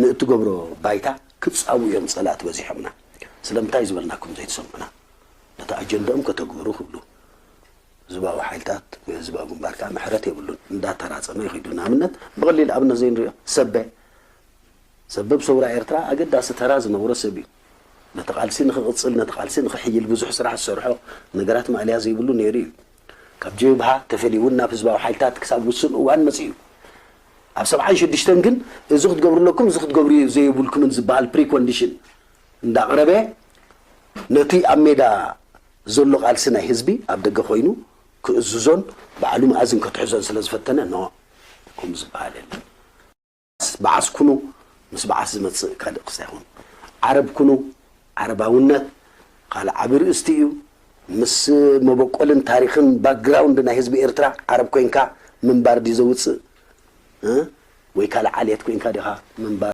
ንእትገብሮ ባይታ ክጻውኡ እዮም ጸላእቲ በዚሖምና። ስለምንታይ ዝበልናኩም ዘይትሰምዑና? ነቲ ኣጀንዳኦም ከተግብሩ ክብሉ ህዝባዊ ሓይልታት ወይ ህዝባዊ ግንባር ከዓ ምሕረት የብሉን፣ እንዳተራጸመ ይኸይዱ። ንኣብነት ብቐሊል ኣብነት ዘይንሪኦ ሰበ ሰበብ ሰውራ ኤርትራ ኣገዳሲ ተራ ዝነበሮ ሰብ እዩ። ነቲ ቃልሲ ንኽቕጽል፣ ነቲ ቃልሲ ንኽሕይል ብዙሕ ስራሕ ዝሰርሖ፣ ነገራት ማእለያ ዘይብሉ ነይሩ እዩ። ካብ ጀብሃ ተፈልዩ እውን ናብ ህዝባዊ ሓይልታት ክሳብ ውሱን እዋን መጺኡ እዩ። ኣብ ሰብዓን ሽዱሽተን ግን እዚ ክትገብሩ ኣለኩም፣ እዚ ክትገብሩ ዘይብልኩምን ዝበሃል ፕሪኮንዲሽን እንዳቕረበ ነቲ ኣብ ሜዳ ዘሎ ቃልሲ ናይ ህዝቢ ኣብ ደገ ኮይኑ ክእዝዞን ባዕሉ መኣዝን ከትሕዞን ስለ ዝፈተነ ኖ፣ ከምኡ ዝበሃል የለን። በዓስ ኩኑ፣ ምስ በዓስ ዝመጽእ ካልእ ክስታይ ይኹን። ዓረብ ኩኑ፣ ዓረባውነት ካልእ ዓቢ ርእስቲ እዩ። ምስ መበቆልን ታሪኽን ባክግራውንድ ናይ ህዝቢ ኤርትራ ዓረብ ኮይንካ ምንባር ድዩ ዘውጽእ? እ? ወይ ካልእ ዓልየት ኮይንካ ዲኻ ምንባር?